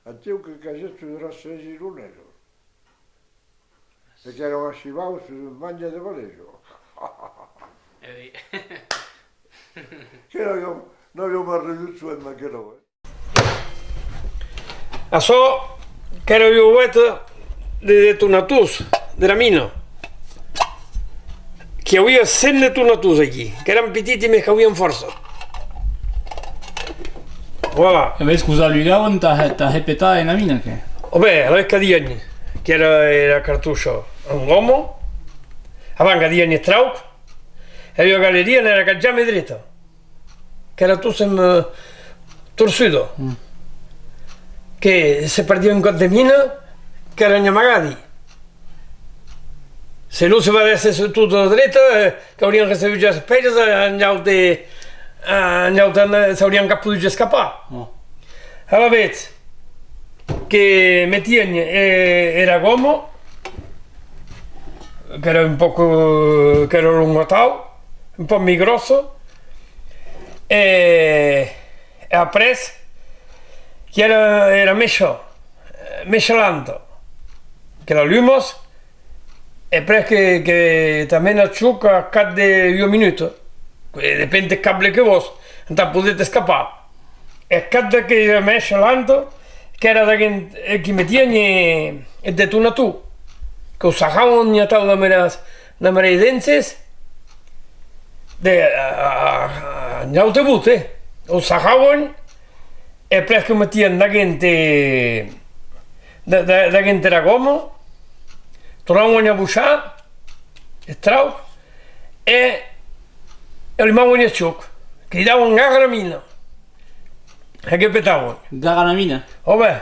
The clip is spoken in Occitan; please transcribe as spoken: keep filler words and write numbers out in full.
Atiu que casèt sus era sèis ironesos. E qu'èran achivaus sus un mange de valejo. E oui. Que n'aviam, n'aviam arridut soent d'aquera, eh. Açò qu'èra ua boèta de detonators dera mina. Qu'i auia cent detonators aquí, qu'èran petiti, mès qu'auian fòrça. Voilà. E ves que'us alugavan tà, tà hèr petar ena mina, qué? Ò ben, alavetz qu'adian, qu'èra era cartoisha en gòma, avant qu'adian eth trauc, e ua galeria n'èra cap jamei dreta. Qu'èra tot sembla torçuda, que se perdia un còp de mina, qu'èra un amagadi. Se non se vadèsse tota dreta, eh, qu'aurián recebut es pèiras, eh, en aute, eh, en aute, eh, s'aurián cap podut escapar. Alavetz, que metián, eh, era gòma, qu'èra un pauc, eh, qu'èra longa atau, un pauc mei gròssa, e, e après, qu'èra, era mèisha, eh, mèisha lanta, que l'alumas, e après que, que t'amena eth jòc a cap de ua minuta, que depend deth cable que vòs, entà poder t'escapar. E eth cap d'aquera mèisha lanta, qu'èra d'aguest, eh, qui metián, eh, eth detonator, que'u sajavan atau damb eras, damb eras dences, de, a, a, a, un aute bot, eh, que'u sajavan, e après que'u metián d'aguest, eh, da, da, d'aguest era gòma, tornavan a bochar eth trauc, e alumavan eth jòc, cridavan gara mina. E que petauen. Gara mina? Ò ben,